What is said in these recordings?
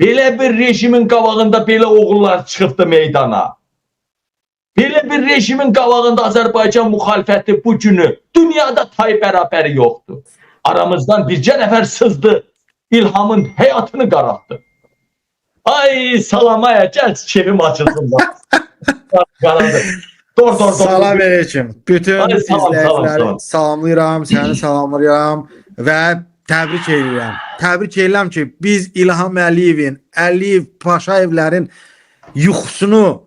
Belə bir rejimin qabağında belə oğullar çıxıbdı meydana. Belə bir rejimin qabağında Azərbaycan müxalifəti bu günü dünyada tay bərabəri yoxdur. Aramızdan bircə nəfər sızdı. İlhamın həyatını qaraltdı. Ay salamaya gəl kefim açılsın bax. Qaradı. Dor dor dor. Salam aleyküm. Bütün Ay, salam, salam, izləyiciləri salam. salamlayıram, səni salamlayıram və təbrik edirəm. Təbrik edirəm ki, biz İlham Əliyevin, Əliyev Paşayevlərin yuxusunu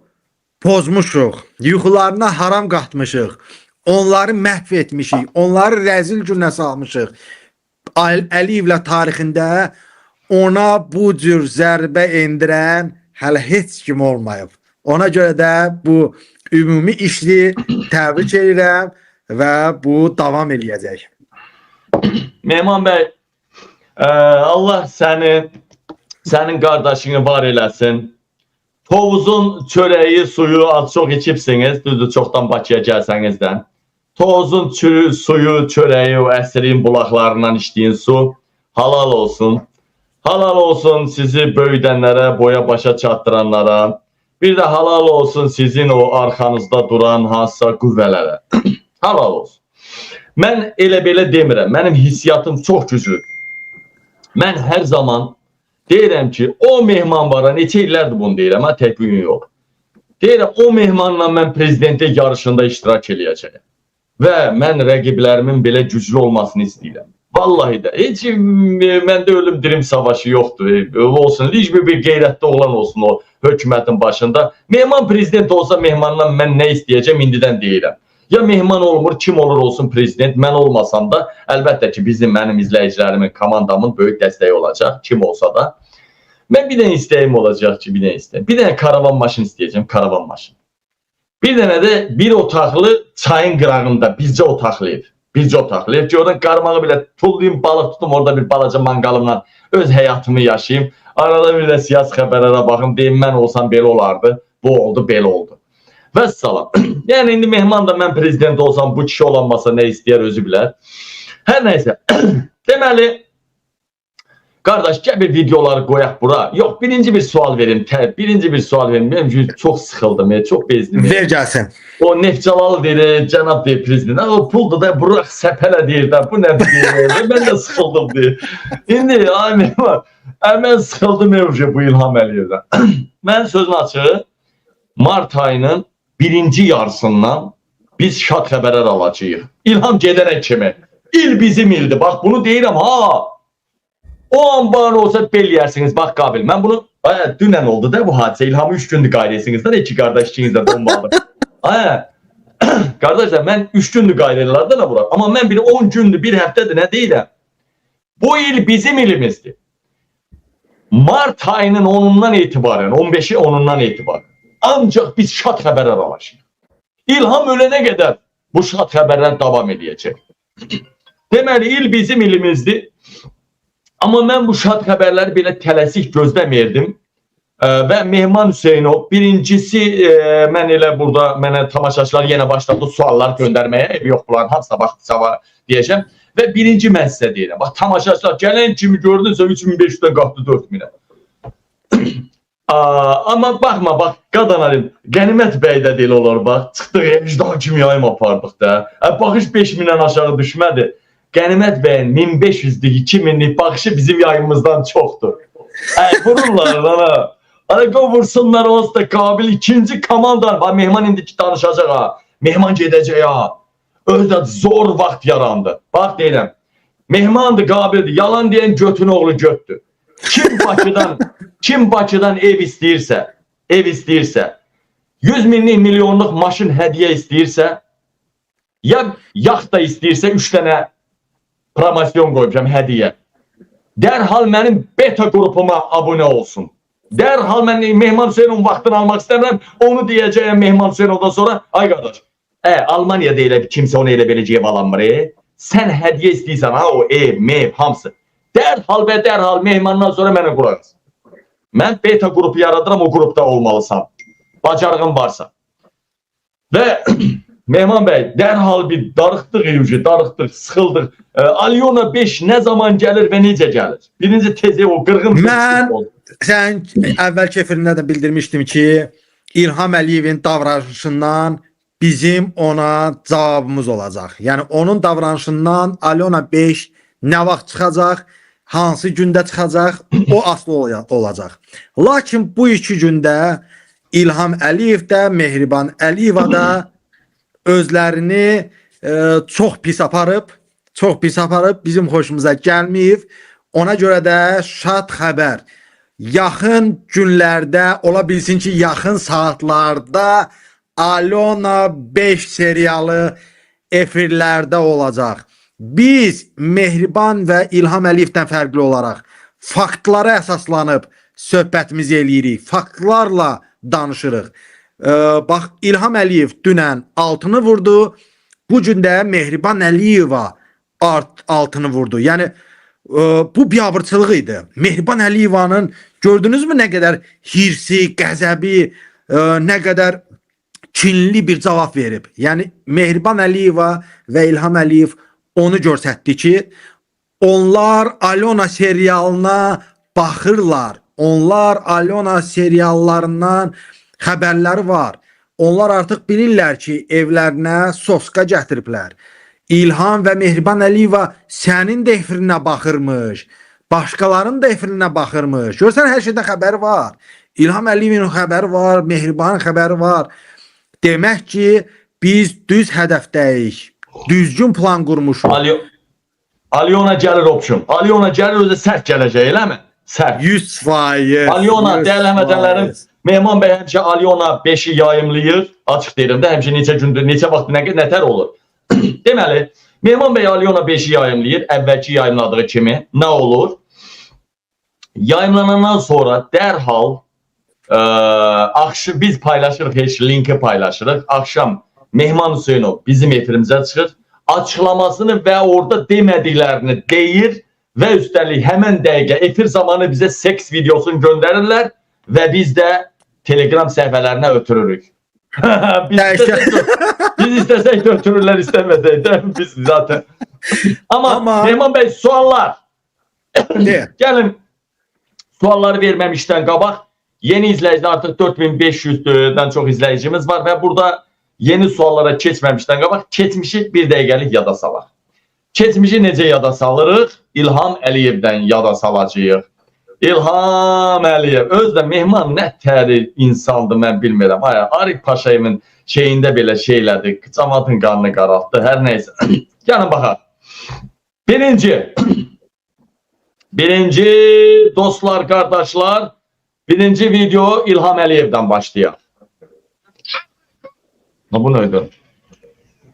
pozmuşuq. Yuxularına haram qatmışıq. Onları məhv etmişik. Onları rəzil günə salmışıq. Əliyevlə tarixində ona bu cür zərbə endirən hələ heç kim olmayıb. Ona görə də bu ümumi işli təbrik edirəm və bu davam eləyəcək. Mehman bəy, Allah səni, sənin qardaşını var eləsin. Tovuzun çörəyi, suyu az çox içibsiniz. Düzdür, çoxdan Bakıya gəlsəniz də. Tovuzun suyu, çörəyi, o əsrin bulaqlarından içdiyin su halal olsun. Halal olsun sizi böyüdənlərə, boya başa çatdıranlara. Bir də halal olsun sizin o arxanızda duran hansısa qüvvələrə. Halal olsun. Mən elə belə demirəm. Mənim hissiyatım çox güclüdür. Mən hər zaman deyirəm ki, o mehman var, ha, neçə illərdir bunu deyirəm, ha, tək bu gün yox. Deyirəm, o mehmanla mən prezidentlik yarışında iştirak eləyəcəyəm. Və mən rəqiblərimin belə güclü olmasını istəyirəm. Vallahi də heç məndə ölüm dirim savaşı yoxdur. Olsun, heç bir qeyrətli oğlan olsun o hökumətin başında. Mehman prezident olsa mehmandan mən nə istəyəcəm indidən deyirəm. Ya mehman olmur, kim olur olsun prezident, mən olmasam da əlbəttə ki, bizim, mənim izləyicilərimin, komandamın böyük dəstəyi olacaq, kim olsa da. Mən bir dənə istəyim olacaq ki, bir dənə istəyim. Bir dənə karavan maşın istəyəcəm, karavan maşın. Bir dənə də bir otaqlı çayın qırağında bircə otaqlı ev. Bircə otaqlı ev ki, oradan qarmağı belə tullayım, balıq tutum, orada bir balaca manqalımla öz həyatımı yaşayayım. Arada bir də siyasi xəbərlərə baxım, deyim mən olsam belə olardı, bu oldu, belə oldu. Vəssalam. Yəni indi mehman da mən prezident olsam bu kişi olanmasa nə istəyər özü bilər. Hər nəysə. Deməli, qardaş gəl bir videoları qoyaq bura. Yox, birinci bir sual verim. Birinci bir sual verim. Mənim üçün çox sıxıldım, çox bezdim. Ver gəlsin. O Neftçalalı deyir, cənab deyir prezident. O puldur da bırak səpələ deyir də. Bu nə deyir? Mən də sıxıldım deyir. İndi ay mehman, mən sıxıldım evcə bu İlham Əliyevdən. Mən sözün açığı mart ayının birinci yarısından biz şad xəbərlər alacağıq. İlham gedənə kimi. İl bizim ildir. Bax bunu deyirəm ha. O an bana olsa bel yersiniz. Bax Qabil. Mən bunu dünən oldu da bu hadisə. İlhamı 3 gündür qayıdırsınız da iki qardaş ikiniz də bombalı. Ay, qardaşlar mən 3 gündür qayıdırlar da bura. Amma mən bir 10 gündür, bir həftədir nə deyirəm. Bu il bizim ilimizdir. Mart ayının 10'undan etibarən, 15'i 10'undan etibarən ancaq biz şad xəbərlər alacağıq. İlham ölənə qədər bu şad xəbərlər davam eləyəcək. Deməli, il bizim ilimizdir. Amma mən bu şad xəbərləri belə tələsik gözləmirdim. Və Mehman Hüseynov birincisi mən elə burada mənə tamaşaçılar yenə başladı suallar göndərməyə. Yox, bunların hamısına bax sabah deyəcəm. Və birinci mən sizə deyirəm. Bax tamaşaçılar gələn kimi gördünsə 3500-dən qalxdı 4000-ə. Amma baxma bax qadan alim Qənimət bəy də deyil olar bax. Çıxdıq ejderha kimi yayım apardıq da. Baxış 5000-dən aşağı düşmədi. Qənimət bəyin 1500-lük, 2000-lik baxışı bizim yayımımızdan çoxdur. Vururlar ana. Ana qoy vursunlar onsuz da Qabil ikinci komandan. Bax Mehman indiki danışacaq ha. Mehman gedəcək ha. Özü də zor vaxt yarandı. Bax deyirəm. Mehmandır, Qabildir. Yalan deyən götün oğlu götdür. Kim Bakıdan kim Bakıdan ev istəyirsə, ev istəyirsə, 100 minlik, milyonluq maşın hədiyyə istəyirsə, ya yaxta istəyirsə 3 dənə promosyon qoymuşam hədiyyə. Dərhal mənim beta qrupuma abunə olsun. Dərhal mən Mehman Hüseynovun vaxtını almaq istəmirəm. Onu deyəcəyəm Mehman Hüseynovdan sonra. Ay qardaş, Almaniyada elə kimsə onu elə beləcə ev alanmır. Sən hədiyyə istəyirsən ha o ev, mev hamısı. Dərhal və dərhal Mehmandan sonra mənə qulaq as. Mən beta qrupu yaradıram, o qrupda olmalısan. Bacarığın varsa. Və Mehman bəy, dərhal bir darıxdıq ilücü, darıxdıq, sıxıldıq. Alyona 5 nə zaman gəlir və necə gəlir? Birinci tezi o qırğın Mən Sən əvvəlki efirində də bildirmişdim ki, İlham Əliyevin davranışından bizim ona cavabımız olacaq. Yəni onun davranışından Alyona 5 nə vaxt çıxacaq, hansı gündə çıxacaq, o asılı olacaq. Lakin bu iki gündə İlham Əliyev də, Mehriban Əliyeva da özlərini çox pis aparıb, çox pis aparıb, bizim xoşumuza gəlməyib. Ona görə də şad xəbər. Yaxın günlərdə, ola bilsin ki, yaxın saatlarda Alyona 5 serialı efirlərdə olacaq. Biz Mehriban və İlham Əliyevdən fərqli olaraq faktlara əsaslanıb söhbətimizi eləyirik. Faktlarla danışırıq. Bax İlham Əliyev dünən altını vurdu. Bu gün də Mehriban Əliyeva altını vurdu. Yəni bu biabırçılıq idi. Mehriban Əliyevanın gördünüzmü nə qədər hirsi, qəzəbi, nə qədər kinli bir cavab verib. Yəni Mehriban Əliyeva və İlham Əliyev onu göstərdi ki, onlar Alyona serialına baxırlar. Onlar Alyona seriallarından xəbərləri var. Onlar artıq bilirlər ki, evlərinə soska gətiriblər. İlham və Mehriban Əliyeva sənin də efirinə baxırmış. Başqalarının da efirinə baxırmış. Görsən hər şeydən xəbəri var. İlham Əliyevin xəbəri var, Mehribanın xəbəri var. Demək ki, biz düz hədəfdəyik. Düzgün plan qurmuşuq. Alyona gəlir option. Alyona gəlir, özü sərt gələcək, eləmi? Sərt. 100%. Alyona, dəyərli həmvətənlərim, Mehman bəy həmişə Alyona 5-i yayımlayır. Açıq deyirəm də, həmişə neçə gündür, neçə vaxt, nətər olur. Deməli, Mehman bəy Alyona 5-i yayımlayır, əvvəlki yayımladığı kimi. Nə olur? Yayımlanandan sonra dərhal axşı biz paylaşırıq, heç linki paylaşırıq. Axşam Mehman Hüseynov bizim efirimizə çıxır. Açıqlamasını və orada demədiklərini deyir və üstəlik həmən dəqiqə efir zamanı bizə seks videosunu göndərirlər və biz də Telegram səhifələrinə ötürürük. Biz istəsək də ötürürlər, istəməsək də biz zaten. Amma Mehman bəy, suallar. Gəlin, sualları verməmişdən qabaq yeni izləyici artıq 4500-dən çox izləyicimiz var və burada yeni suallara keçməmişdən qabaq keçmişi bir dəqiqəlik yada salaq. Keçmişi necə yada salırıq? İlham Əliyevdən yada salacağıq. İlham Əliyev. Özü də Mehman nə təri insandır, mən bilmirəm. Ay, Arif Paşayevin şeyində belə şeylədi. Camaatın qanını qaraltdı. Hər nəysə. Gəlin baxaq. Birinci dostlar, qardaşlar, birinci video İlham Əliyevdən başlayaq. Bu nə idi?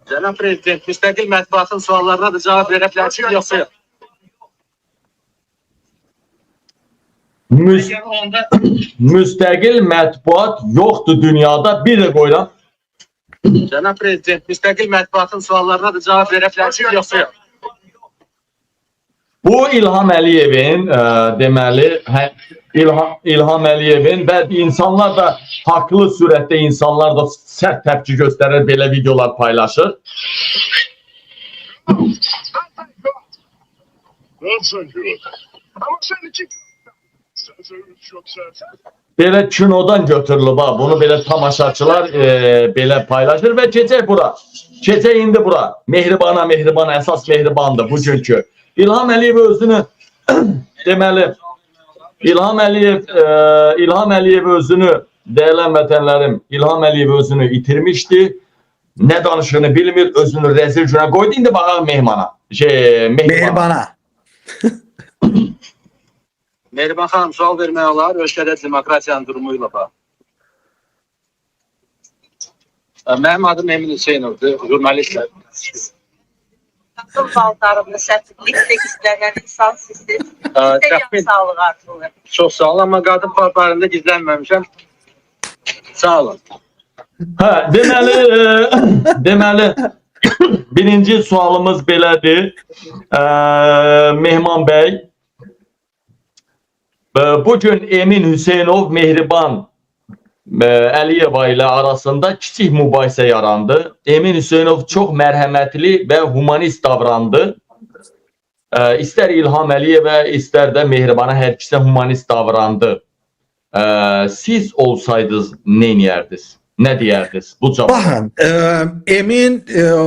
Cənab Prezident, müstəqil mətbuatın suallarına da cavab verə bilərsiniz yoxsa yox? Müstəqil mətbuat yoxdur dünyada. Bir də qoyuram. Cənab Prezident, müstəqil mətbuatın suallarına da cavab verə bilərsiniz yoxsa yox? Bu İlham Əliyevin deməli, İlham Əliyevin və insanlar da haqlı sürətdə insanlar da sərt təpki göstərir, belə videolar paylaşır. Belə kinodan götürülüb ha, bunu belə tamaşaçılar belə paylaşır və keçək bura. Keçək indi bura. Mehribana, Mehribana, əsas Mehribandır bugünkü. İlham Əliyev özünü deməli İlham Əliyev özünü, dəyərli həmvətənlərim, İlham Əliyev özünü itirmişdi. Nə danışığını bilmir, özünü rəzil günə qoydu. İndi baxaq Mehmana. Mehribana. Mehriban xanım, sual vermək olar ölkədə demokratiyanın durumu ilə bağlı. Mənim adım Emin Hüseynovdur, jurnalistəm. Paltarımda səfirlikdə gizlənən insan sizsiniz. Sizə can sağlığı arzulayıram. Çox sağ olun, amma qadın paltarında gizlənməmişəm. Sağ olun. Hə, deməli, birinci sualımız belədir. Mehman bəy, bugün Emin Hüseynov Mehriban Əliyeva ilə arasında kiçik mübahisə yarandı. Emin Hüseynov çox mərhəmətli və humanist davrandı. İstər İlham Əliyevə, istər də Mehribana, hər ikisinə humanist davrandı. Siz olsaydınız nə edərdiniz? Nə deyərdiniz bu cavaba? Baxın, Emin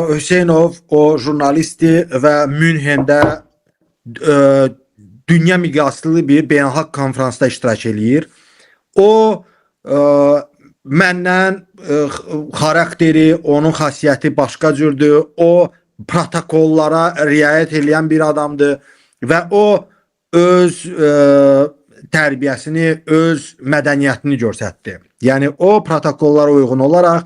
Hüseynov o jurnalistdir və Münhendə dünya miqyaslı bir beynəlxalq konfransda iştirak eləyir. O məndən xarakteri, onun xasiyyəti başqa cürdür. O protokollara riayət eləyən bir adamdır və o öz tərbiyəsini, öz mədəniyyətini göstərdi. Yəni o protokollara uyğun olaraq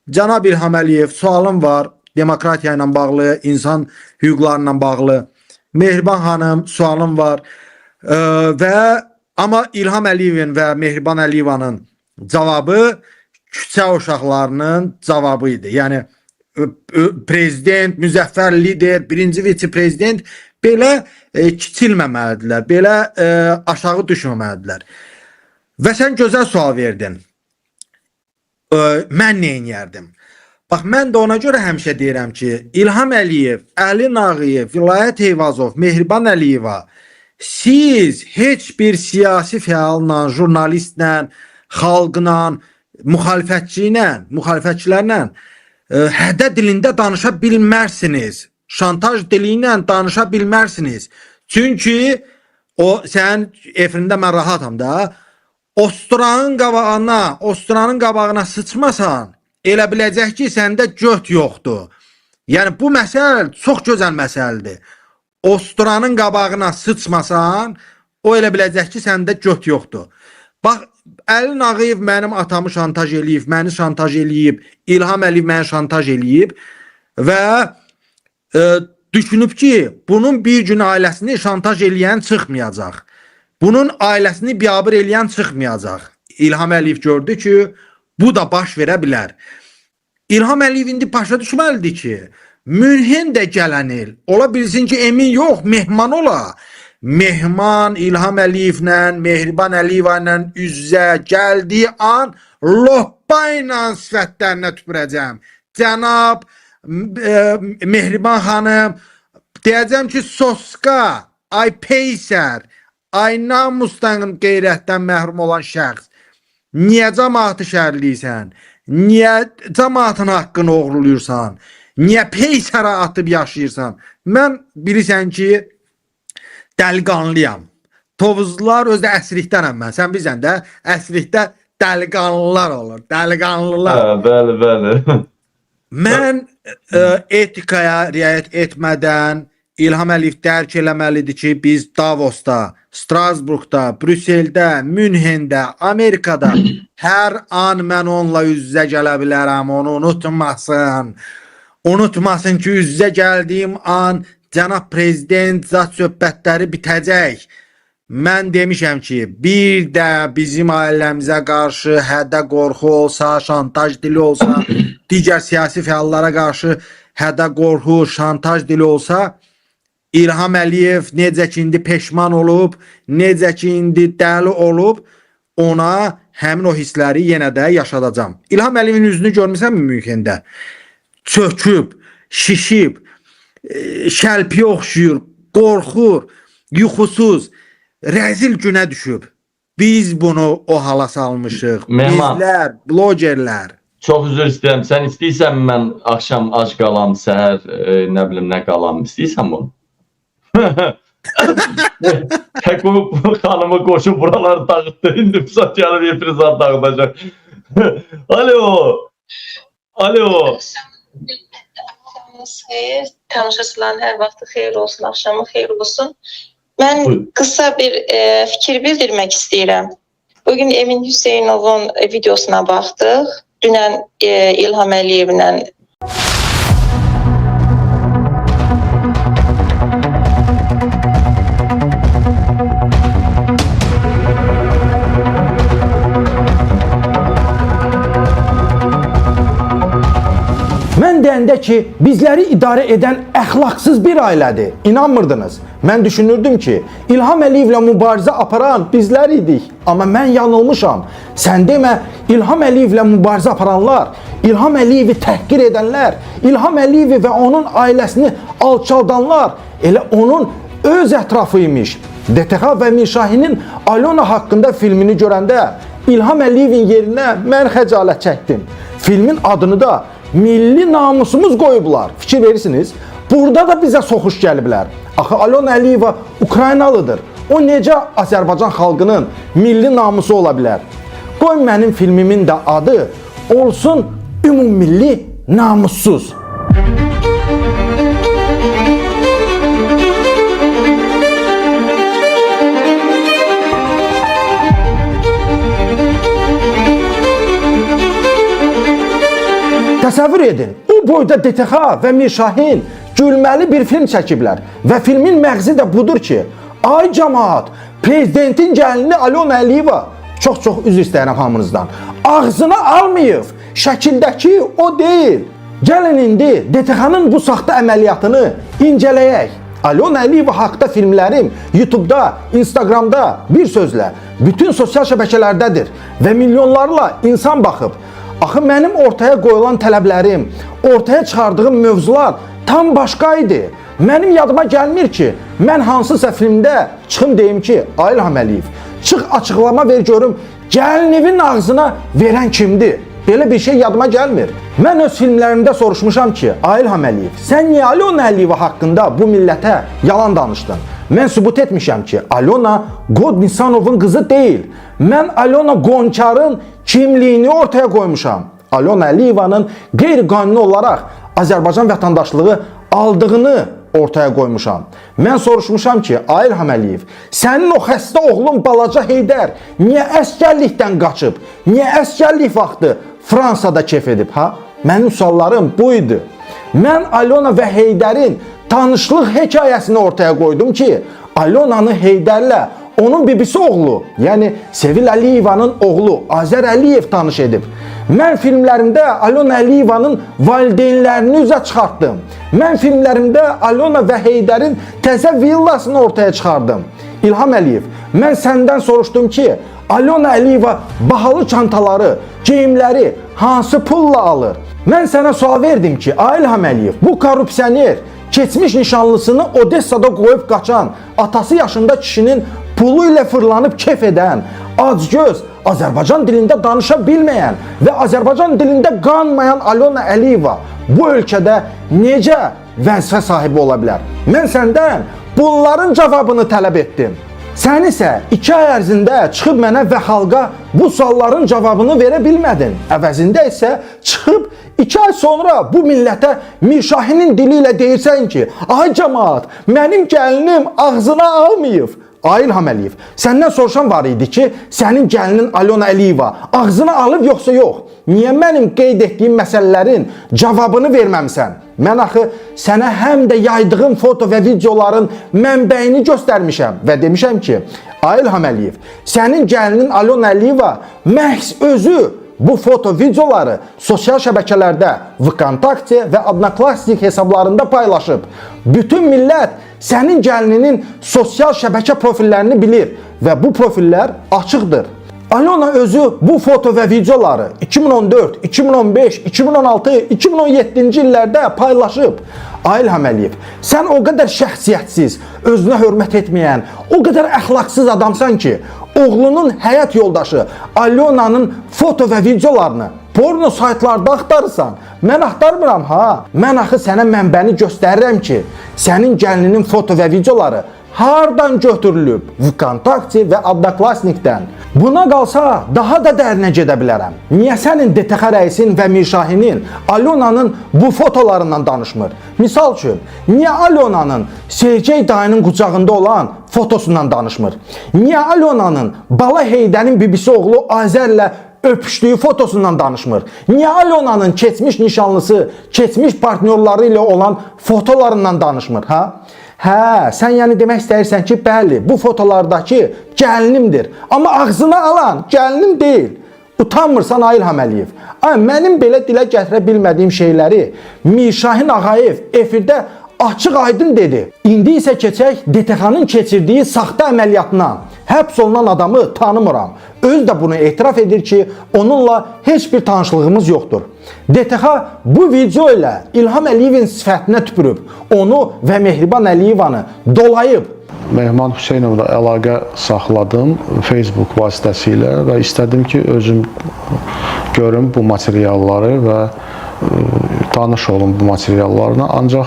cənab İlham Əliyev, sualım var demokratiya ilə bağlı, insan hüquqları ilə bağlı. Mehriban xanım, sualım var. Və amma İlham Əliyevin və Mehriban Əliyevanın cavabı küçə uşaqlarının cavabı idi. Yəni prezident, müzəffər lider, birinci vitse-prezident belə kiçilməməlidirlər, belə aşağı düşməməlidirlər. Və sən gözəl sual verdin. Mən nə edərdim? Bax, mən də ona görə həmişə deyirəm ki, İlham Əliyev, Əli Nağıyev, Vilayət Eyvazov, Mehriban Əliyeva, siz heç bir siyasi fəalla, jurnalistlə, xalqla, müxalifətçi ilə, müxalifətçilərlə hədə dilində danışa bilmərsiniz. Şantaj dili ilə danışa bilmərsiniz. Çünki o sənin efirində mən rahatam da. Osturanın qabağına sıçmasan, elə biləcək ki, səndə göt yoxdur. Yəni bu məsəl çox gözəl məsələdir. Osturanın qabağına sıçmasan, o elə biləcək ki, səndə göt yoxdur. Bax, Əli Nağıyev mənim atamı şantaj eləyib, məni şantaj eləyib, İlham Əliyev məni şantaj eləyib və düşünüb ki, bunun bir gün ailəsini şantaj eləyən çıxmayacaq. Bunun ailəsini biabır eləyən çıxmayacaq. İlham Əliyev gördü ki, bu da baş verə bilər. İlham Əliyev indi başa düşməlidir ki, Münhen də gələn il, ola bilsin ki, Emin yox, mehman ola. Mehman İlham Əliyevlə, Mehriban Əliyeva ilə üz-üzə gəldiyi an loppa ilə sifətlərinə tüpürəcəm. Cənab Mehriban xanım, deyəcəm ki, soska, ay peysər, ay namusdan, qeyrətdən məhrum olan şəxs. Niyə cəmaatı şərləyirsən? Niyə cəmaatın haqqını oğurluyursan? Niyə peysərə atıb yaşayırsan? Mən bilirsən ki, dəliqanlıyam. Tovuzlular özü də əsrikdənəm mən. Sən bilirsən də, əsrikdə dəliqanlılar olur. Dəliqanlılar. Hə, bəli, bəli. Mən etikaya riayət etmədən İlham Əliyev dərk eləməlidir ki, biz Davosda, Strasburqda, Brüsseldə, Münhendə, Amerikada hər an mən onunla üz-üzə gələ bilərəm. Onu unutmasın. Unutmasın ki, üz-üzə gəldiyim an cənab prezident zat söhbətləri bitəcək. Mən demişəm ki, bir də bizim ailəmizə qarşı hədə qorxu olsa, şantaj dili olsa, digər siyasi fəallara qarşı hədə qorxu, şantaj dili olsa, İlham Əliyev necə ki indi peşman olub, necə ki indi dəli olub, ona həmin o hissləri yenə də yaşadacam. İlham Əliyevin üzünü görmüsənmi Münhendə? Çöküb, şişib, şəlpiyə oxşuyur, qorxur, yuxusuz, rəzil günə düşüb. Biz bunu o hala salmışıq. Mehman. Bizlər, blogerlər. Çox üzr istəyirəm. Sən istəyirsən mən axşam ac qalam, səhər nə bilim nə qalam. İstəyirsən bunu? Tək bu xanımı qoşub buraları dağıtdı. İndi pusat gəlib efiri zad dağıdacaq. Alo. Alo. Axşamınız xeyir. Tamaşaçıların hər vaxtı xeyir olsun, axşamı xeyir olsun. Mən Buyurun. qısa bir fikir bildirmək istəyirəm. Bugün Emin Hüseynovun videosuna baxdıq. Dünən İlham Əliyevlə Mən deyəndə ki, bizləri idarə edən əxlaqsız bir ailədir. İnanmırdınız. Mən düşünürdüm ki, İlham Əliyevlə mübarizə aparan bizlər idik. Amma mən yanılmışam. Sən demə, İlham Əliyevlə mübarizə aparanlar, İlham Əliyevi təhqir edənlər, İlham Əliyevi və onun ailəsini alçaldanlar, elə onun öz ətrafı imiş. DTX və Mirşahinin Alona haqqında filmini görəndə İlham Əliyevin yerinə mən xəcalət çəkdim. Filmin adını da Milli Namusumuz qoyublar. Fikir verirsiniz? Burada da bizə soxuş gəliblər. Axı Alona Əliyeva Ukraynalıdır. O necə Azərbaycan xalqının milli namusu ola bilər? Qoy mənim filmimin də adı olsun Ümummilli Namussuz. Təsəvvür edin, o boyda DTX və Mirşahin gülməli bir film çəkiblər və filmin məğzi də budur ki, ay camaat, prezidentin gəlini Alona Əliyeva, çox-çox üzr istəyirəm hamınızdan, ağzına almayıb, şəkildəki o deyil. Gəlin indi DTX-nın bu saxta əməliyyatını incələyək. Alona Əliyeva haqda filmlərim YouTube'da, Instagramda, bir sözlə bütün sosial şəbəkələrdədir və milyonlarla insan baxıb. Axı mənim ortaya qoyulan tələblərim, ortaya çıxardığım mövzular tam başqa idi. Mənim yadıma gəlmir ki, mən hansısa filmdə çıxım deyim ki, ay İlham Əliyev, çıx açıqlama ver görüm, gəlinivin ağzına verən kimdir? Belə bir şey yadıma gəlmir. Mən öz filmlərimdə soruşmuşam ki, ay İlham Əliyev, sən niyə Alona Əliyeva haqqında bu millətə yalan danışdın? Mən sübut etmişəm ki, Alona Qodnisanovun qızı deyil. Mən Alona Qonçarın kimliyini ortaya qoymuşam. Alona Əliyevanın qeyri-qanuni olaraq Azərbaycan vətəndaşlığı aldığını ortaya qoymuşam. Mən soruşmuşam ki, ay İlham Əliyev, sənin o xəstə oğlun balaca Heydər niyə əsgərlikdən qaçıb? Niyə əsgərlik vaxtı Fransada kef edib, ha? Mənim suallarım bu idi. Mən Alona və Heydərin tanışlıq hekayəsini ortaya qoydum ki, Alonanı Heydərlə onun bibisi oğlu, yəni Sevil Əliyevanın oğlu Azər Əliyev tanış edib. Mən filmlərimdə Alona Əliyevanın valideynlərini üzə çıxartdım. Mən filmlərimdə Alona və Heydərin təzə villasını ortaya çıxardım. İlham Əliyev, mən səndən soruşdum ki, Alona Əliyeva bahalı çantaları, geyimləri hansı pulla alır? Mən sənə sual verdim ki, ay İlham Əliyev, bu korrupsioner keçmiş nişanlısını Odessada qoyub qaçan, atası yaşında kişinin pulu ilə fırlanıb kef edən, acgöz, Azərbaycan dilində danışa bilməyən və Azərbaycan dilində qanmayan Alona Əliyeva bu ölkədə necə vəzifə sahibi ola bilər? Mən səndən bunların cavabını tələb etdim. Sən isə 2 ay ərzində çıxıb mənə və xalqa bu sualların cavabını verə bilmədin. Əvəzində isə çıxıb 2 ay sonra bu millətə Mirşahinin dili ilə deyirsən ki, ay camaat, mənim gəlinim ağzına almayıb. Ay İlham Əliyev, səndən soruşan var idi ki, sənin gəlinin Alona Əliyeva ağzına alıb yoxsa yox? Niyə mənim qeyd etdiyim məsələlərin cavabını verməmisən? Mən axı sənə həm də yaydığım foto və videoların mənbəyini göstərmişəm və demişəm ki, ay İlham Əliyev, sənin gəlinin Alona Əliyeva məhz özü bu foto videoları sosial şəbəkələrdə VKontakte və Odnoklassnik hesablarında paylaşıb. Bütün millət sənin gəlininin sosial şəbəkə profillərini bilir və bu profillər açıqdır. Alona özü bu foto və videoları 2014, 2015, 2016, 2017-ci illərdə paylaşıb. Ay İlham Əliyev, sən o qədər şəxsiyyətsiz, özünə hörmət etməyən, o qədər əxlaqsız adamsan ki, oğlunun həyat yoldaşı Alonanın foto və videolarını porno saytlarda axtarırsan. Mən axtarmıram ha. Mən axı sənə mənbəni göstərirəm ki, sənin gəlininin foto və videoları hardan götürülüb? VKontakte və Odnoklassnikdən. Buna qalsa daha da dərinə gedə bilərəm. Niyə sənin DTX rəisin və Mirşahinin Alonanın bu fotolarından danışmır? Misal üçün, niyə Alonanın Sergey dayının qucağında olan fotosundan danışmır? Niyə Alonanın Bala Heydərin bibisi oğlu Azərlə öpüşdüyü fotosundan danışmır? Niyə Alonanın keçmiş nişanlısı, keçmiş partnyorları ilə olan fotolarından danışmır, ha? Hə, sən yəni demək istəyirsən ki, bəli, bu fotolardakı gəlinimdir. Amma ağzına alan gəlinim deyil. Utanmırsan ay İlham Əliyev. Ay mənim belə dilə gətirə bilmədiyim şeyləri Mirşahin Ağayev efirdə açıq aydın dedi. İndi isə keçək DTX-nın keçirdiyi saxta əməliyyatına. Həbs olunan adamı tanımıram. Özü də bunu etiraf edir ki, onunla heç bir tanışlığımız yoxdur. DTX bu video ilə İlham Əliyevin sifətinə tüpürüb, onu və Mehriban Əliyevanı dolayıb. Mehman Hüseynovla əlaqə saxladım Facebook vasitəsilə və istədim ki, özüm görüm bu materialları və tanış olum bu materiallarla. Ancaq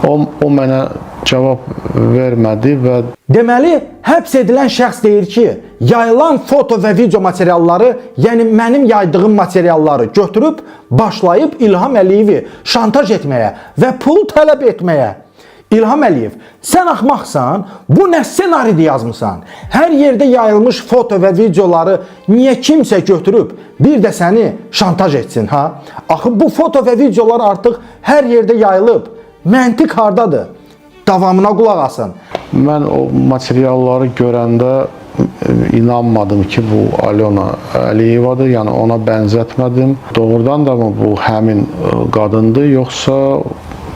o mənə cavab vermədi və Deməli, həbs edilən şəxs deyir ki, yayılan foto və video materialları, yəni mənim yaydığım materialları götürüb başlayıb İlham Əliyevi şantaj etməyə və pul tələb etməyə. İlham Əliyev, sən axmaqsan, bu nə ssenaridir yazmısan? Hər yerdə yayılmış foto və videoları niyə kimsə götürüb bir də səni şantaj etsin, ha? Axı bu foto və videolar artıq hər yerdə yayılıb. Məntiq hardadır? Davamına qulaq asın. Mən o materialları görəndə inanmadım ki, bu Alyona Əliyevadır, yəni ona bənzətmədim. Doğrudan da mı bu həmin qadındır, yoxsa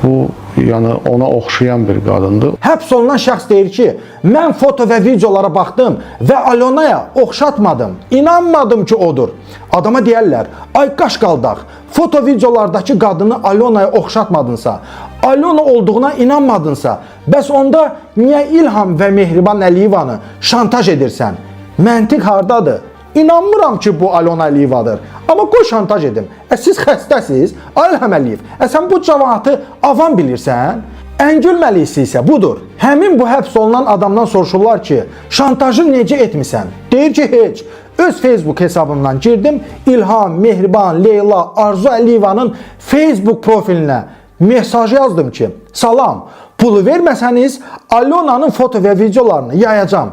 bu yəni ona oxşayan bir qadındır? Həbs olunan şəxs deyir ki, mən foto və videolara baxdım və Alyonaya oxşatmadım. İnanmadım ki, odur. Adama deyərlər, ay qaş qaldaq, foto videolardakı qadını Alyonaya oxşatmadınsa, Alyona olduğuna inanmadınsa, bəs onda niyə İlham və Mehriban Əliyevanı şantaj edirsən? Məntiq hardadır? İnanmıram ki, bu Alyona Əliyevadır. Amma qoy şantaj edim. Siz xəstəsiz, ay İlham Əliyev. Sən bu cəmaatı avam bilirsən? Ən gülməlisi isə budur. Həmin bu həbs olunan adamdan soruşurlar ki, şantajı necə etmisən? Deyir ki, heç. Öz Facebook hesabımdan girdim. İlham, Mehriban, Leyla, Arzu Əliyevanın Facebook profilinə mesaj yazdım ki, salam, pulu verməsəniz Alyonanın foto və videolarını yayacam.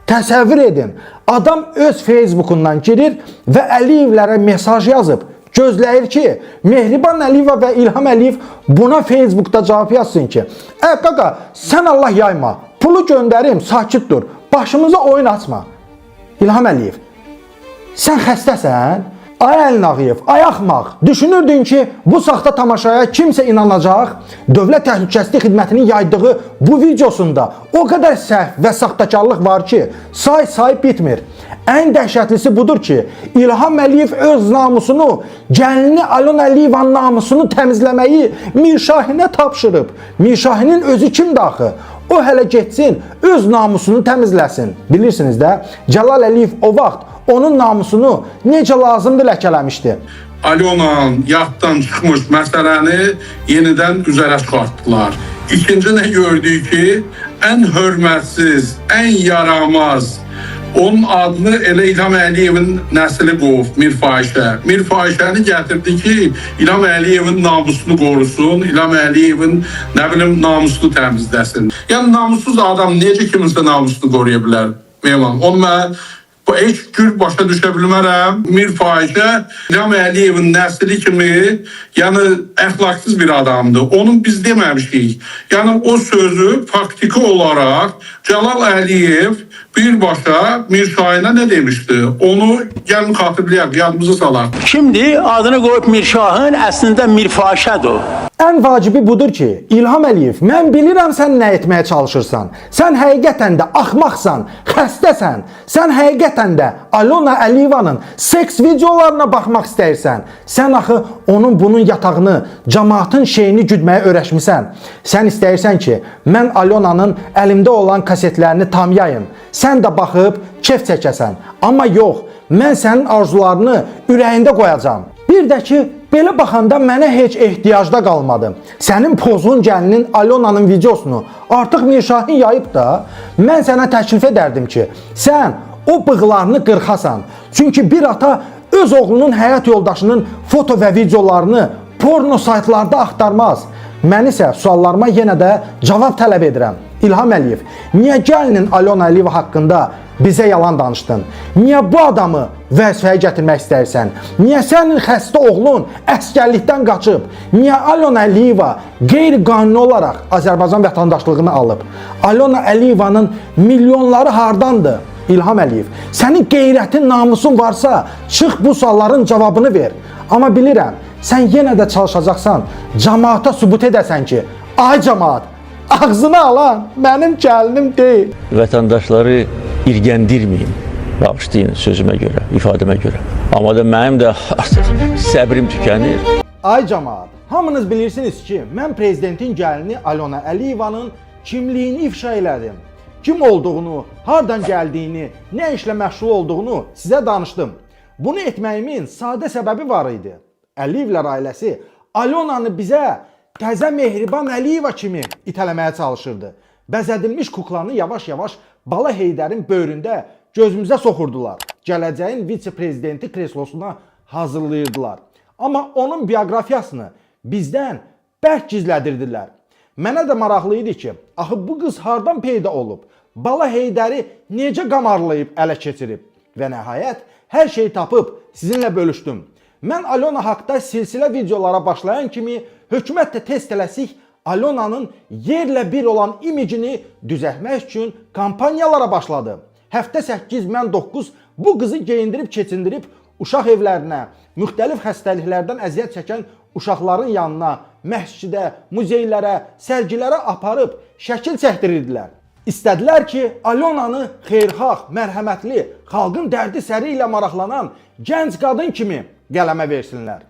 Təsəvvür edin, adam öz Facebookundan girir və Əliyevlərə mesaj yazıb. Gözləyir ki, Mehriban Əliyeva və İlham Əliyev buna Facebookda cavab yazsın ki, qaqa, sən Allah yayma, pulu göndərim, sakit dur, başımıza oyun açma. İlham Əliyev, sən xəstəsən? Ay Əlin Ağayev, ay axmaq. Düşünürdün ki, bu saxta tamaşaya kimsə inanacaq? Dövlət Təhlükəsizlik Xidmətinin yaydığı bu videosunda o qədər səhv və saxtakarlıq var ki, say-say bitmir. Ən dəhşətlisi budur ki, İlham Əliyev öz namusunu, gəlini Alyona Əliyevanın namusunu təmizləməyi Mirşahinə tapşırıb. Mirşahinin özü kimdir axı? O hələ getsin, öz namusunu təmizləsin. Bilirsiniz də, Cəlal Əliyev o vaxt onun namusunu necə lazımdır ləkələmişdi. Alyona'nın yaddan çıxmış məsələni yenidən üzərə çıxartdılar. İkinci nə gördük ki, ən hörmətsiz, ən yaramaz, onun adını elə İlham Əliyevin nəsli qovub, Mirfahişə. Mirfahişəni gətirdi ki, İlham Əliyevin namusunu qorusun, İlham Əliyevin nə bilim namusunu təmizləsin. Yəni namussuz adam necə kiminsə namusunu qoruya bilər? Mehman, onu mən heç cür başa düşə bilmərəm. Mirfahişə İlham Əliyevin nəsli kimi, yəni əxlaqsız bir adamdır. Onun biz deməmişik. Yəni o sözü faktiki olaraq Cəlal Əliyev birbaşa Mirşahinə nə demişdi? Onu gəlin xatırlayaq, yadımıza salaq. Kimdir? Adını qoyub Mirşahın, əslində Mirfahişədir o. Ən vacibi budur ki, İlham Əliyev, mən bilirəm sən nə etməyə çalışırsan. Sən həqiqətən də axmaqsan, xəstəsən. Sən həqiqətən də Alyona Əliyevanın seks videolarına baxmaq istəyirsən. Sən axı onun bunun yatağını, camaatın şeyini güdməyə öyrəşmisən. Sən istəyirsən ki, mən Alyonanın əlimdə olan kasetlərini tam yayım. Sən də baxıb kef çəkəsən. Amma yox, mən sənin arzularını ürəyində qoyacam. Bir də ki, belə baxanda mənə heç ehtiyacda qalmadı. Sənin pozğun gəlinin Alyonanın videosunu artıq Mirşahin yayıb da, mən sənə təklif edərdim ki, sən o bığlarını qırxasan. Çünki bir ata öz oğlunun həyat yoldaşının foto və videolarını porno saytlarda axtarmaz. Mən isə suallarıma yenə də cavab tələb edirəm. İlham Əliyev, niyə gəlinin Alyona Əliyeva haqqında bizə yalan danışdın? Niyə bu adamı vəzifəyə gətirmək istəyirsən? Niyə sənin xəstə oğlun əsgərlikdən qaçıb? Niyə Alyona Əliyeva qeyri-qanuni olaraq Azərbaycan vətəndaşlığını alıb? Alyona Əliyevanın milyonları hardandır? İlham Əliyev, sənin qeyrətin, namusun varsa, çıx bu sualların cavabını ver. Amma bilirəm, sən yenə də çalışacaqsan, camaata sübut edəsən ki, ay camaat, ağzını alan mənim gəlinim deyil. Vətəndaşları İrgəndirməyim. Bağışlayın sözümə görə, ifadəmə görə. Amma da mənim də artıq səbrim tükənir. Ay camaat, hamınız bilirsiniz ki, mən prezidentin gəlini Alona Əliyevanın kimliyini ifşa elədim. Kim olduğunu, hardan gəldiyini, nə işlə məşğul olduğunu sizə danışdım. Bunu etməyimin sadə səbəbi var idi. Əliyevlər ailəsi Alonanı bizə təzə Mehriban Əliyeva kimi itələməyə çalışırdı. Bəzədilmiş kuklanı yavaş-yavaş Bala Heydərin böyründə gözümüzə soxurdular. Gələcəyin vitse-prezidenti kreslosuna hazırlayırdılar. Amma onun bioqrafiyasını bizdən bərk gizlədirdilər. Mənə də maraqlı idi ki, axı bu qız hardan peyda olub? Bala Heydəri necə qamarlayıb ələ keçirib? Və nəhayət hər şeyi tapıb sizinlə bölüşdüm. Mən Alona haqda silsilə videolara başlayan kimi hökumət də tez tələsik Alonanın yerlə bir olan imicini düzəltmək üçün kampaniyalara başladı. Həftə 8, mən 9 bu qızı geyindirib keçindirib uşaq evlərinə, müxtəlif xəstəliklərdən əziyyət çəkən uşaqların yanına, məscidə, muzeylərə, sərgilərə aparıb şəkil çəkdirirdilər. İstədilər ki, Alonanı xeyirxah, mərhəmətli, xalqın dərdi səri ilə maraqlanan gənc qadın kimi qələmə versinlər.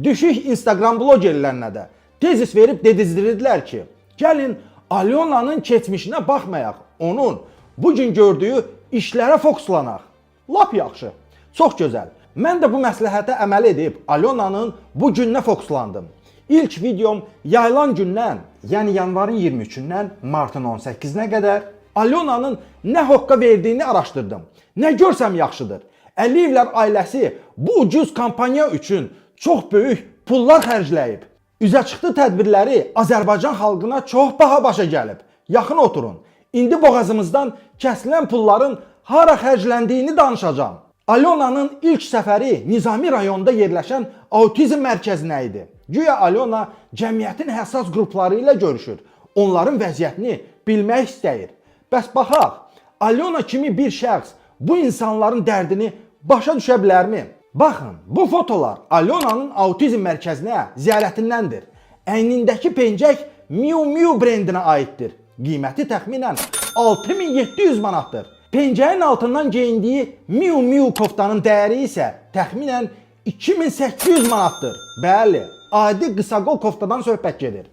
Düşük Instagram blogerlərinə də tezis verib dedizdirirdilər ki, gəlin Alonanın keçmişinə baxmayaq, onun bu gün gördüyü işlərə fokuslanaq. Lap yaxşı. Çox gözəl. Mən də bu məsləhətə əməl edib Alonanın bu gününə fokuslandım. İlk videom yayılan gündən, yəni yanvarın 23-dən martın 18-nə qədər Alonanın nə hoqqa verdiyini araşdırdım. Nə görsəm yaxşıdır. Əliyevlər ailəsi bu ucuz kampaniya üçün çox böyük pullar xərcləyib. Üzə çıxdı tədbirləri Azərbaycan xalqına çox baha başa gəlib. Yaxın oturun. İndi boğazımızdan kəsilən pulların hara xərcləndiyini danışacağam. Alonanın ilk səfəri Nizami rayonunda yerləşən autizm mərkəzinə idi. Güya Alona cəmiyyətin həssas qrupları ilə görüşür. Onların vəziyyətini bilmək istəyir. Bəs baxaq, Alona kimi bir şəxs bu insanların dərdini başa düşə bilərmi? Baxın, bu fotolar Alonanın autizm mərkəzinə ziyarətindəndir. Əynindəki pencək Miu Miu brendinə aiddir. Qiyməti təxminən 6700 manatdır. Pencəyin altından geyindiyi Miu Miu koftanın dəyəri isə təxminən 2800 manatdır. Bəli, adi qısaqol koftadan söhbət gedir.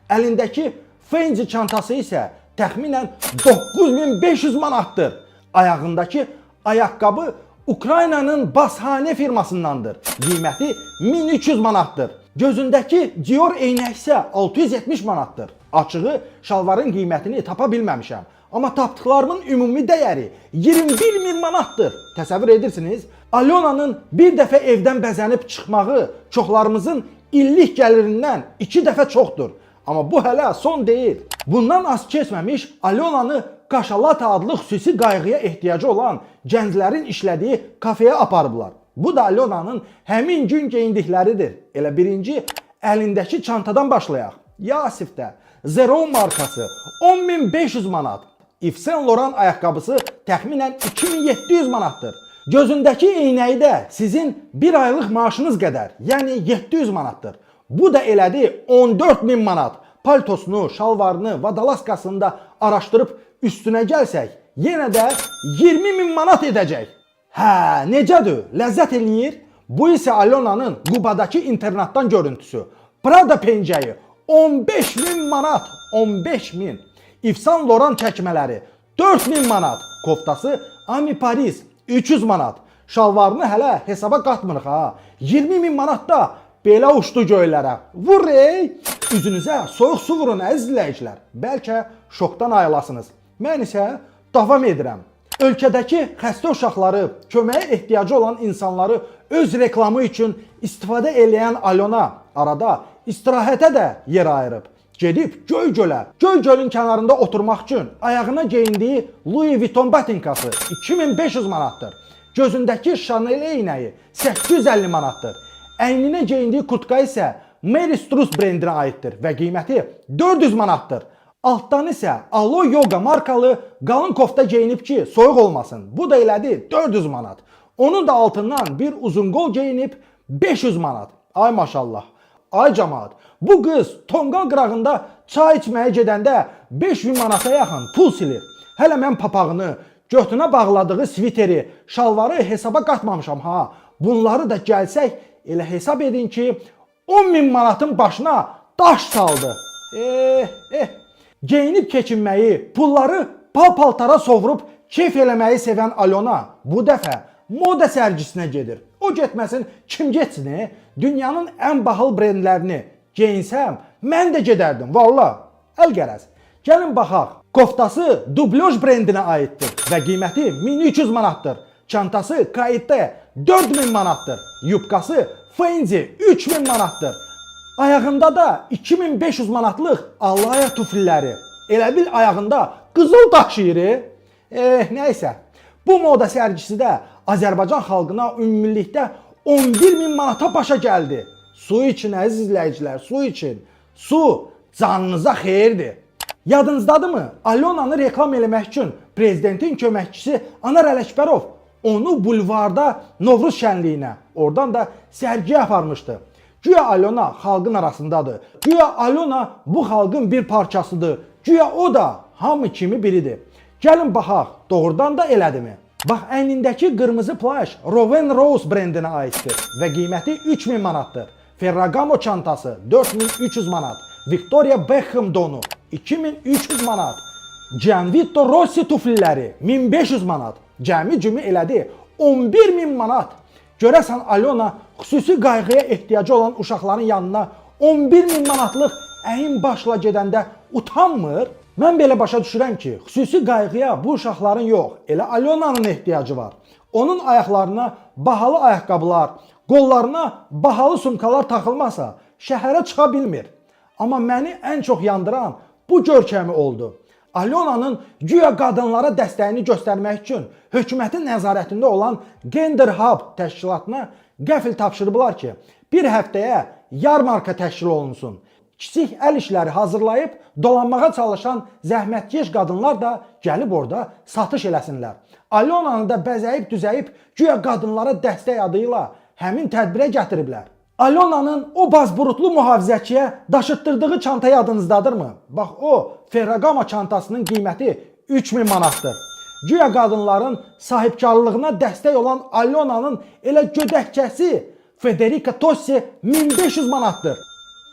Əlindəki Fendi çantası isə təxminən 9500 manatdır. Ayağındakı ayaqqabı Ukraynanın Basxane firmasındandır. Qiyməti 1300 manatdır. Gözündəki Dior eynək isə 670 manatdır. Açığı şalvarın qiymətini tapa bilməmişəm. Amma tapdıqlarımın ümumi dəyəri 21 min manatdır. Təsəvvür edirsiniz? Alonanın bir dəfə evdən bəzənib çıxmağı çoxlarımızın illik gəlirindən 2 dəfə çoxdur. Amma bu hələ son deyil. Bundan az keçməmiş Alonanı Kaşalata adlı xüsusi qayğıya ehtiyacı olan gənclərin işlədiyi kafeyə aparıblar. Bu da Alonanın həmin gün geyindikləridir. Elə birinci əlindəki çantadan başlayaq. Yasifdə Zero markası 10.500 manat. Yves Saint Laurent ayaqqabısı təxminən 2700 manatdır. Gözündəki eynəyi də sizin bir aylıq maaşınız qədər, yəni 700 manatdır. Bu da elədi 14.000 manat. Paltosunu, şalvarını, vadalaskasını da araşdırıb üstünə gəlsək, yenə də 20.000 manat edəcək. Hə, necədir? Ləzzət eləyir? Bu isə Alonanın Qubadakı internatdan görüntüsü. Prada pencəyi 15.000 manat, 15.000. Yves Saint Laurent çəkmələri 4.000 manat. Koftası Ami Paris 300 manat. Şalvarını hələ hesaba qatmırıq ha. 20.000 manat da belə uçdu göylərə. Vur ey! Üzünüzə soyuq su vurun əziz izləyicilər. Bəlkə şokdan ayılasınız. Mən isə davam edirəm. Ölkədəki xəstə uşaqları, köməyə ehtiyacı olan insanları öz reklamı üçün istifadə eləyən Alona arada istirahətə də yer ayırıb. Gedib Göygölə, Göygölün kənarında oturmaq üçün ayağına geyindiyi Louis Vuitton batinkası 2500 manatdır. Gözündəki Chanel eynəyi 850 manatdır. Əyninə geyindiyi kurtka isə Mary Struss brendinə aiddir və qiyməti 400 manatdır. Altdan isə Alo Yoga markalı qalın kofta geyinib ki, soyuq olmasın. Bu da elədi 400 manat. Onun da altından bir uzun qol geyinib 500 manat. Ay maşallah. Ay camaat. Bu qız tonqal qırağında çay içməyə gedəndə 5000 manata yaxın pul silir. Hələ mən papağını, Götünə bağladığı sviteri, şalvarı hesaba qatmamışam ha. Bunları da gəlsək elə hesab edin ki, 10 min manatın başına daş saldı. Geyinib keçinməyi, pulları pal-paltara sovurub keyf eləməyi sevən Alyona bu dəfə moda sərgisinə gedir. O getməsin, kim getsin? Dünyanın ən bahalı brendlərini geyinsəm, mən də gedərdim, valla. Əlqərəz. Gəlin baxaq. Koftası Dublyoj brendinə aiddir və qiyməti 1300 manatdır. Çantası KIT 4000 manatdır. Yubkası Fendi 3000 manatdır. Ayağında da 2500 manatlıq Alaya tufliləri. Elə bil ayağında qızıl daşıyır. Nəysə. Bu moda sərgisi də Azərbaycan xalqına ümumilikdə 11 min manata başa gəldi. Su için əziz izləyicilər, su için. Su canınıza xeyirdir. Yadınızdadırmı? Alyonanı reklam eləmək üçün prezidentin köməkçisi Anar Ələkbərov onu bulvarda Novruz şənliyinə, oradan da sərgiyə aparmışdı. Güya Alyona xalqın arasındadır. Güya Alyona bu xalqın bir parçasıdır. Güya o da hamı kimi biridir. Gəlin baxaq, doğrudan da elədimi? Bax, əynindəki qırmızı plaş Rowan Rose brendinə aiddir və qiyməti 3000 manatdır. Ferragamo çantası 4300 manat. Victoria Beckham donu 2300 manat. Gianvito Rossi tufliləri 1500 manat. Cəmi cümü elədi 11 min manat. Görəsən Alyona xüsusi qayğıya ehtiyacı olan uşaqların yanına 11 min manatlıq əyin başla gedəndə utanmır? Mən belə başa düşürəm ki, xüsusi qayğıya bu uşaqların yox, elə Alyonanın ehtiyacı var. Onun ayaqlarına bahalı ayaqqabılar, qollarına bahalı sumkalar taxılmasa şəhərə çıxa bilmir. Amma məni ən çox yandıran bu görkəmi oldu. Alyonanın güya qadınlara dəstəyini göstərmək üçün hökumətin nəzarətində olan Gender Hub təşkilatına qəfil tapşırıblar ki, bir həftəyə yarmarka təşkil olunsun. Kiçik əl işləri hazırlayıb dolanmağa çalışan zəhmətkeş qadınlar da gəlib orada satış eləsinlər. Alyonanı da bəzəyib düzəyib güya qadınlara dəstək adı ilə həmin tədbirə gətiriblər. Alyonanın o bazburutlu mühafizəçiyə daşıtdırdığı çanta yadınızdadırmı? Bax o Ferragamo çantasının qiyməti 3000 manatdır. Güya qadınların sahibkarlığına dəstək olan Alyonanın elə gödəkçəsi Federica Tossi 1500 manatdır.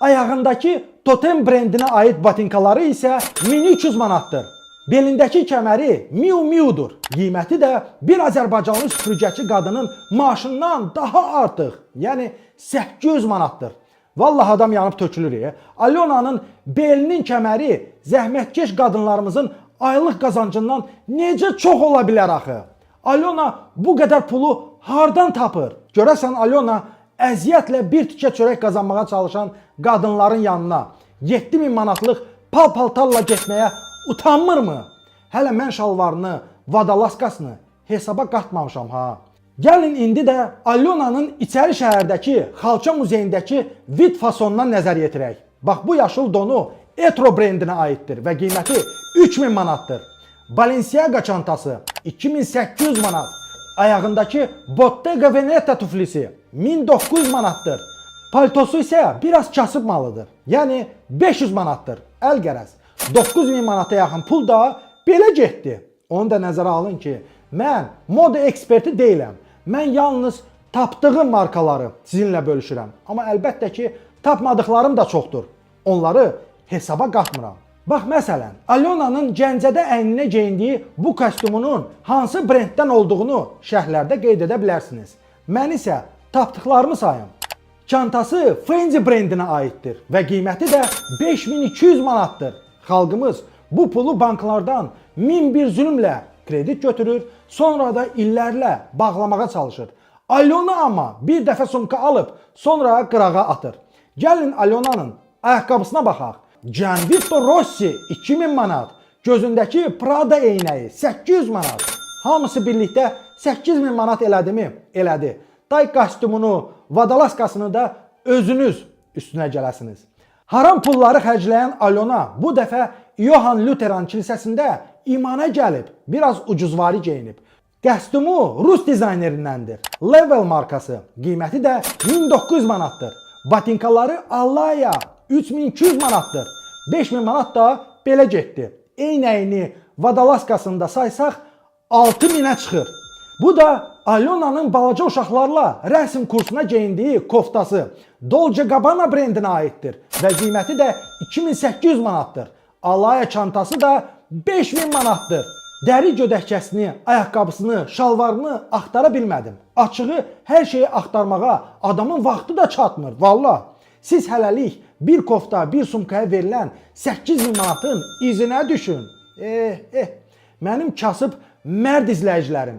Ayağındakı Totem brendinə aid batinkaları isə 1300 manatdır. Belindəki kəməri Miu Miu'dur. Qiyməti də bir Azərbaycanlı süpürgəçi qadının maaşından daha artıq, yəni 800 manatdır. Vallahi adam yanıb tökülür. Alyonanın belinin kəməri zəhmətkeş qadınlarımızın aylıq qazancından necə çox ola bilər axı? Alyona bu qədər pulu hardan tapır? Görəsən Alyona əziyyətlə bir tikə çörək qazanmağa çalışan qadınların yanına 7000 manatlıq pal-paltarla getməyə utanmırmı? Hələ mən şalvarını, vadalaskasını hesaba qatmamışam ha. Gəlin indi də Alyonanın içəri şəhərdəki Xalça muzeyindəki vid fasonuna nəzər yetirək. Bax bu yaşıl donu Etro brendinə aiddir və qiyməti 3000 manatdır. Balenciaga çantası 2800 manat. Ayağındakı Bottega Veneta tuflisi 1900 manatdır. Paltosu isə biraz kasıb malıdır. Yəni 500 manatdır. Əlqərəz 9000 manata yaxın pul da belə getdi. Onu da nəzərə alın ki, mən moda eksperti deyiləm. Mən yalnız tapdığım markaları sizinlə bölüşürəm. Amma əlbəttə ki, tapmadıqlarım da çoxdur. Onları hesaba qatmıram. Bax məsələn, Alyonanın Gəncədə əyninə geyindiyi bu kostyumunun hansı brenddən olduğunu şərhlərdə qeyd edə bilərsiniz. Mən isə tapdıqlarımı sayım. Çantası Fendi brendinə aiddir və qiyməti də 5200 manatdır. Xalqımız bu pulu banklardan min bir zülmlə kredit götürür, sonra da illərlə bağlamağa çalışır. Alyona amma bir dəfə sumka alıb, sonra qırağa atır. Gəlin Alyonanın ayaqqabısına baxaq. Gianvito Rossi 2000 manat, gözündəki Prada eynəyi 800 manat. Hamısı birlikdə 8000 manat elədimi? Elədi. Day kostyumunu, vadalaskasını da özünüz üstünə gələsiniz. Haram pulları xərcləyən Alyona bu dəfə Johann Lutheran kilsəsində imana gəlib, biraz ucuzvari geyinib. Kostyumu Rus dizaynerindəndir. Level markası. Qiyməti də 1900 manatdır. Batinkaları Alaya 3200 manatdır. 5000 manat da belə getdi. Eynəyini, vadalaskasını da saysaq 6000-ə çıxır. Bu da Alyonanın balaca uşaqlarla rəsm kursuna geyindiyi koftası Dolce Gabbana brendinə aiddir və qiyməti də 2800 manatdır. Alaya çantası da 5000 manatdır. Dəri gödəkçəsini, ayaqqabısını, şalvarını axtara bilmədim. Açığı hər şeyi axtarmağa adamın vaxtı da çatmır, valla. Siz hələlik bir kofta, bir sumkaya verilən 8000 manatın izinə düşün. Mənim kasıb mərd izləyicilərim.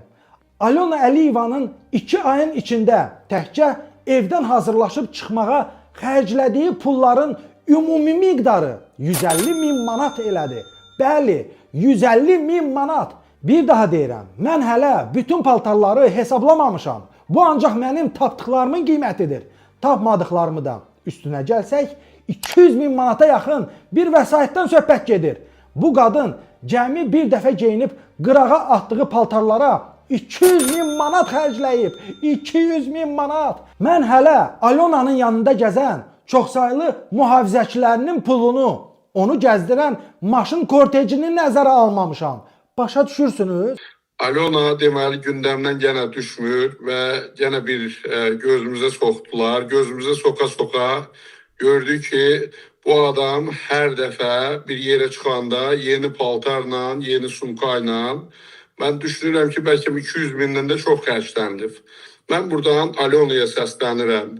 Alyona Əliyevanın 2 ayın içində təkcə evdən hazırlaşıb çıxmağa xərclədiyi pulların ümumi miqdarı 150 min manat elədi. Bəli, 150 min manat. Bir daha deyirəm, mən hələ bütün paltarları hesablamamışam. Bu ancaq mənim tapdıqlarımın qiymətidir. Tapmadıqlarımı da üstünə gəlsək, 200 min manata yaxın bir vəsaitdən söhbət gedir. Bu qadın cəmi bir dəfə geyinib qırağa atdığı paltarlara 200 min manat xərcləyib. 200 min manat. Mən hələ Alyonanın yanında gəzən çoxsaylı mühafizəçilərinin pulunu, onu gəzdirən maşın kortejini nəzərə almamışam. Başa düşürsünüz? Alyona deməli gündəmdən yenə düşmür və yenə bir gözümüzə soxdular. Gözümüzə soxa-soxa gördük ki, bu adam hər dəfə bir yerə çıxanda yeni paltarla, yeni sumkayla, mən düşünürəm ki, bəlkə 200 mindən də çox xərclənib. Mən buradan Alyonaya səslənirəm.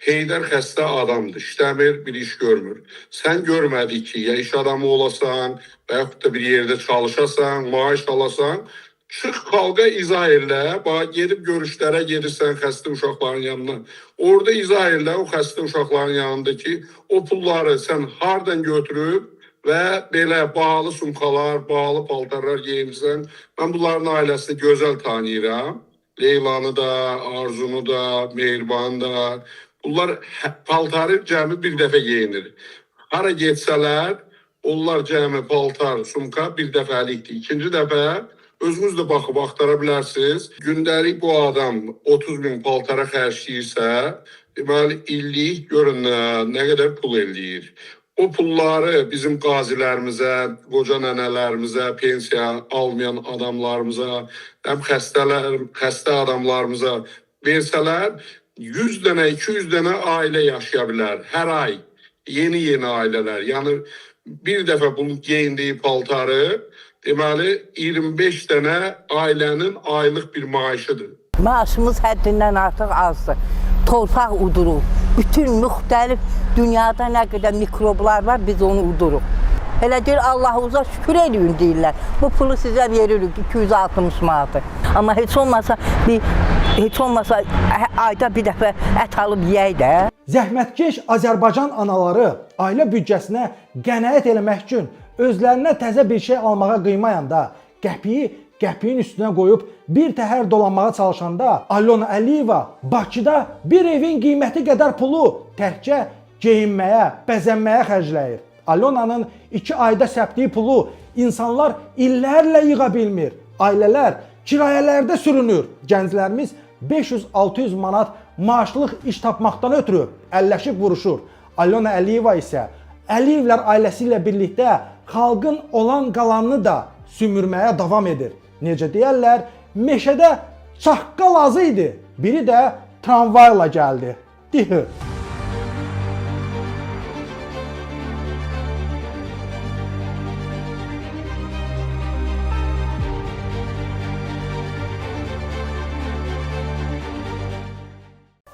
Heydər xəstə adamdır, işləmir, bir iş görmür. Sən görmədik ki, ya iş adamı olasan və yaxud da bir yerdə çalışasan, maaş alasan, çıx xalqa izah elə, bax gedib görüşlərə gedirsən xəstə uşaqların yanına. Orada izah elə o xəstə uşaqların yanındakı o pulları sən hardan götürüb və belə bahalı sumkalar, bahalı paltarlar geyinirsən. Mən bunların ailəsini gözəl tanıyıram. Leylanı da, Arzunu da, Mehribanı da. Bunlar paltarı cəmi bir dəfə geyinir. Hara getsələr, onlar cəmi paltar, sumka bir dəfəlikdir. İkinci dəfə özünüz də baxıb axtara bilərsiniz. Gündəlik bu adam 30 min paltara xərcləyirsə, deməli illik görün nə qədər pul eləyir. O pulları bizim qazilərimizə, qoca nənələrimizə, pensiya almayan adamlarımıza, həm xəstələr, xəstə adamlarımıza versələr 100 dənə, 200 dənə ailə yaşaya bilər hər ay. Yeni-yeni ailələr. Yəni bir dəfə bunun geyindiyi paltarı deməli 25 dənə ailənin aylıq bir maaşıdır. Maaşımız həddindən artıq azdır. Torpaq uduruq. Bütün müxtəlif dünyada nə qədər mikroblar var, biz onu uduruq. Elə deyir, Allahımıza şükür eləyin deyirlər. Bu pulu sizə veririk, 260 manatı. Amma heç olmasa bir ayda bir dəfə ət alıb yeyək də. Zəhmətkeş Azərbaycan anaları ailə büdcəsinə qənaət eləmək üçün özlərinə təzə bir şey almağa qıymayanda, qəpiyi qəpiyin üstünə qoyub bir təhər dolanmağa çalışanda Alyona Əliyeva Bakıda bir evin qiyməti qədər pulu təkcə geyinməyə, bəzənməyə xərcləyir. Alyonanın 2 ayda səpdiyi pulu insanlar illərlə yığa bilmir. Ailələr kirayələrdə sürünür. Gənclərimiz 500-600 manat maaşlıq iş tapmaqdan ötürü əlləşib vuruşur. Alyona Əliyeva isə Əliyevlər ailəsi ilə birlikdə xalqın olan qalanını da sümürməyə davam edir. Necə deyərlər, meşədə çaqqal azı idi. Biri də tramvayla gəldi. Dihı.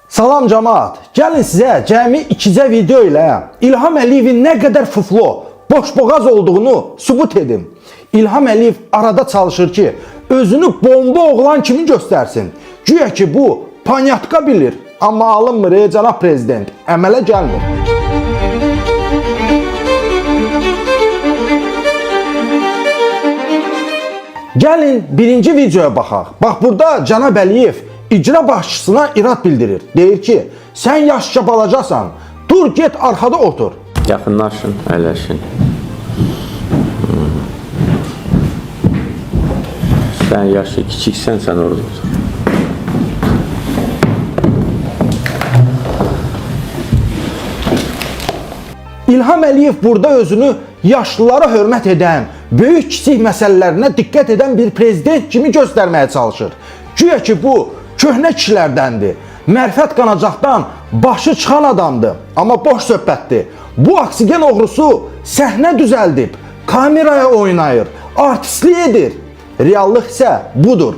Salam cemaat. Gəlin sizə cəmi ikicə video ilə İlham Əliyevin nə qədər fuflo, boşboğaz olduğunu sübut edim. İlham Əliyev arada çalışır ki, özünü bomba oğlan kimi göstərsin. Güya ki bu panyatka bilir, amma alınmır ey cənab prezident, əmələ gəlmir. Gəlin birinci videoya baxaq. Bax burada cənab Əliyev icra başçısına irad bildirir. Deyir ki, sən yaşca balacasan, dur get arxada otur. Yaxınlaşın, əyləşin. Sən yaşı kiçiksən, sən orada otur. İlham Əliyev burada özünü yaşlılara hörmət edən, böyük-kiçik məsələlərinə diqqət edən bir prezident kimi göstərməyə çalışır. Güya ki bu köhnə kişilərdəndir. Mərifət qanacaqdan başı çıxan adamdır. Amma boş söhbətdir. Bu oksigen oğrusu səhnə düzəldib, kameraya oynayır, artistlik edir. Reallıq isə budur.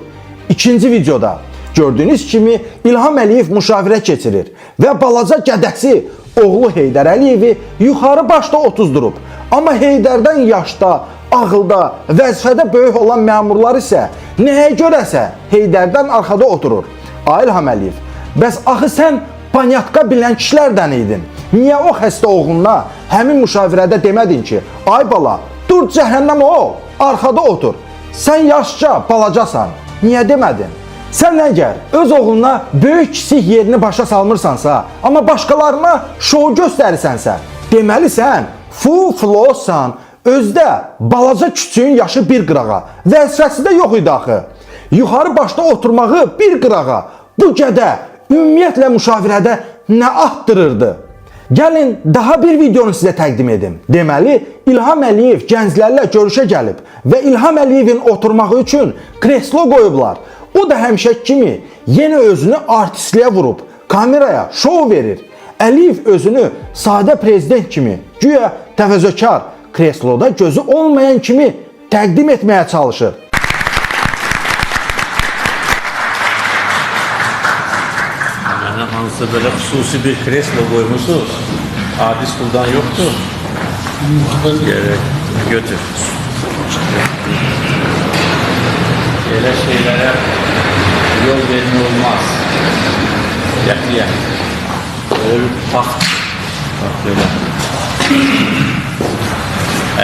İkinci videoda gördüyünüz kimi İlham Əliyev müşavirə keçirir və balaca gədəsi oğlu Heydər Əliyevi yuxarı başda otuzdurub. Amma Heydərdən yaşda, ağılda, vəzifədə böyük olan məmurlar isə nəyə görəsə Heydərdən arxada oturur. Ay İlham Əliyev, bəs axı sən panyatka bilən kişilərdən idin. Niyə o xəstə oğluna həmin müşavirədə demədin ki, ay bala, dur cəhənnəm ol, arxada otur. Sən yaşca balacasan. Niyə demədin? Sən əgər öz oğluna böyük kiçik yerini başa salmırsansa, amma başqalarına şou göstərirsənsə, deməli sən fuflosan. Özdə balaca küçüyün yaşı bir qırağa, vəzifəsi də yox idi axı. Yuxarı başda oturmağı bir qırağa. Bu gədə ümumiyyətlə müşavirədə nə atdırırdı? Gəlin daha bir videonu sizə təqdim edim. Deməli, İlham Əliyev gənclərlə görüşə gəlib və İlham Əliyevin oturmağı üçün kreslo qoyublar. O da həmişə kimi yenə özünü artistliyə vurub, kameraya şou verir. Əliyev özünü sadə prezident kimi, güya təvəzzökar, kresloda gözü olmayan kimi təqdim etməyə çalışır. Mənə hansısa belə xüsusi bir kreslo qoymusunuz. Adi stuldan yoxdur. Gerek. Götür. Elə şeylərə yol vermək olmaz. Qətiyyən. Belə bir taxt. Bax belə.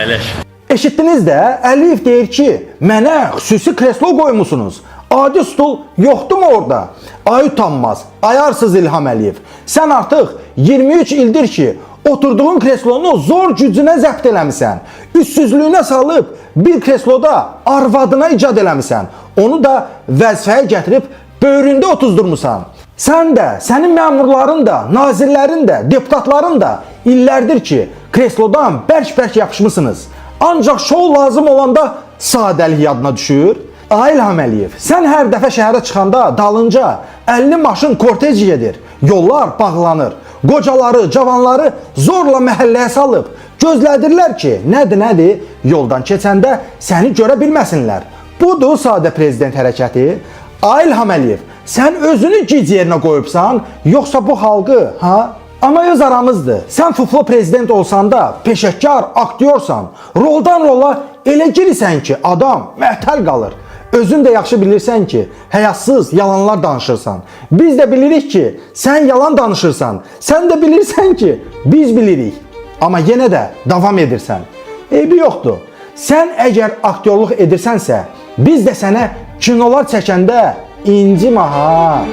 Əyləş. Eşitdiniz də, Əliyev deyir ki, mənə xüsusi kreslo qoymusunuz. Adi stul yoxdurmu orada? Ay utanmaz, ayarsız İlham Əliyev. Sən artıq 23 ildir ki, oturduğun kreslonu zor gücünə zəbt eləmisən. Üstsüzlüyünə salıb bir kresloda arvadına icad eləmisən. Onu da vəzifəyə gətirib böyründə otuzdurmusan. Sən də, sənin məmurların da, nazirlərin də, deputatların da illərdir ki, kreslodan bərk-bərk yapışmısınız. Ancaq şou lazım olanda sadəlik yadına düşür. Ay İlham Əliyev, sən hər dəfə şəhərə çıxanda dalınca 50 maşın kortej gedir. Yollar bağlanır. Qocaları, cavanları zorla məhəlləyə salıb gözlədirlər ki, nədir, yoldan keçəndə səni görə bilməsinlər. Budur sadə prezident hərəkəti. Ay İlham Əliyev, sən özünü gic yerinə qoyubsan, yoxsa bu xalqı, ha? Amma öz aramızdır. Sən fuflo prezident olsan da peşəkar aktyorsan. Roldan rola elə girirsən ki, adam məhtəl qalır. Özün də yaxşı bilirsən ki, həyasız yalanlar danışırsan. Biz də bilirik ki, sən yalan danışırsan. Sən də bilirsən ki, biz bilirik. Amma yenə də davam edirsən. Eybi yoxdur. Sən əgər aktyorluq edirsənsə, biz də sənə kinolar çəkəndə incimə ha.